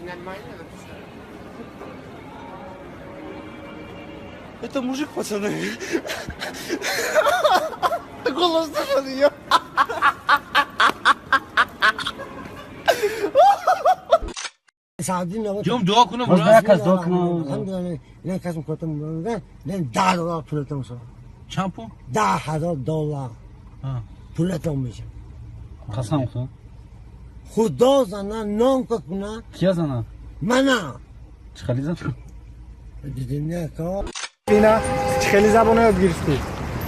Нормально вообще? Это мужик, пацаны. Голос слышал ее. Ҷом дуо кунам. $10 пулатон шуд. Чанд пул? $10,000 пулатон мешавад. Қасам хӯр. Худо зана ном кунад. Кия зана? Мана. Чӣ хели зана? Ина чӣ хели забон ёд гирифтӣ?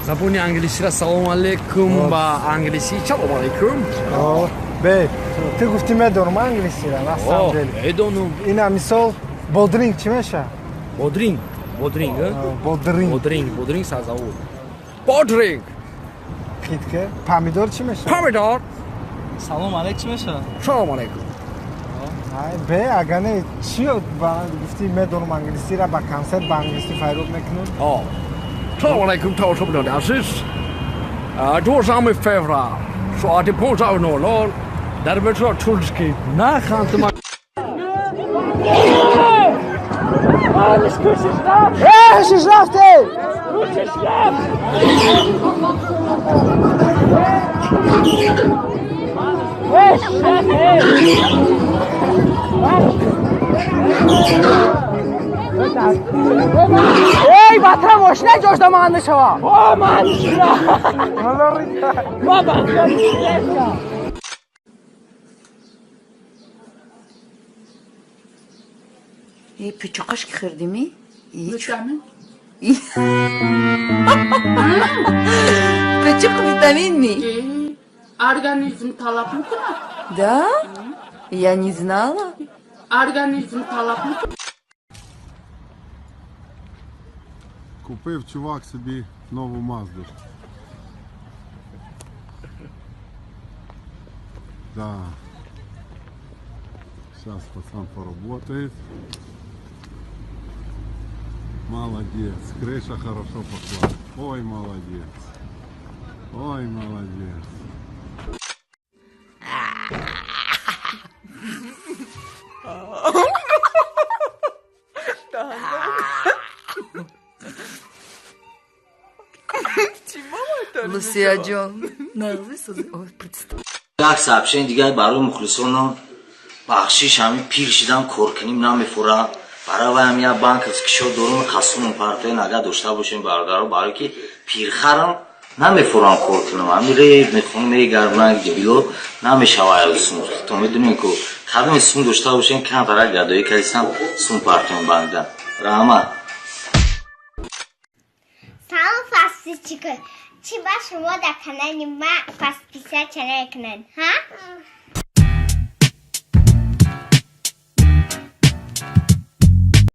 Забони англисиро салом алейкум, ба англисӣ салом алейкум. Бе, ту гуфтӣ медонам англисиро, на самом деле. Медонам. Ина мисол бодринг чӣ мешавад? Бодринг, бодринг, бодринг. Бодринг, бодринг сазовод. Бодринг. Хитке, помидор чӣ мешавад? Помидор. Салом алейк чӣ мешавад? Салом алейкум. Бе, агар не чӣ гуфтӣ медонам англисиро, ба консерт ба англисӣ файрод мекунем? Салом алейкум, тамошобинони азиз. 2 феврал соати 15:00 дар метро Тульский нахандма. Эй, батра мошина ҷошда ман шава. О, ман шура. Баба. Эй, пичоқаш ки хӯрдимӣ? Витамин. Пичоқ витамин ми? Организм талаб мекунад. Да? Я не знала. Организм талаб мекунад. Купив чувак собі нову Мазду. Да. Сейчас пацан поработает. Молодец. Крыша хорошо пошла. Ой, молодец. Ой, молодец. Лусия ҷон, нағзи сози. Ой, представь. Як сообщение дигар барои мухлисонам. Бахшиш, ҳамин пир шидам, кор куним намефурам. Барои ваям як банковский счёт дорум, қасумон партоен агар дошта бошем бародаро, барое ки пирхарам намефурам кор кунам. Ҳамин реп мехонам, мегарбанг дебило намешава сум. То медонем ку кадоме сум дошта бошем, камтарак гадоӣ кардисам, сум партоен банкда. Раҳмат. Салом, подписчики. Чӣ ба шумо дар канали ма подписаться накунед, ҳа?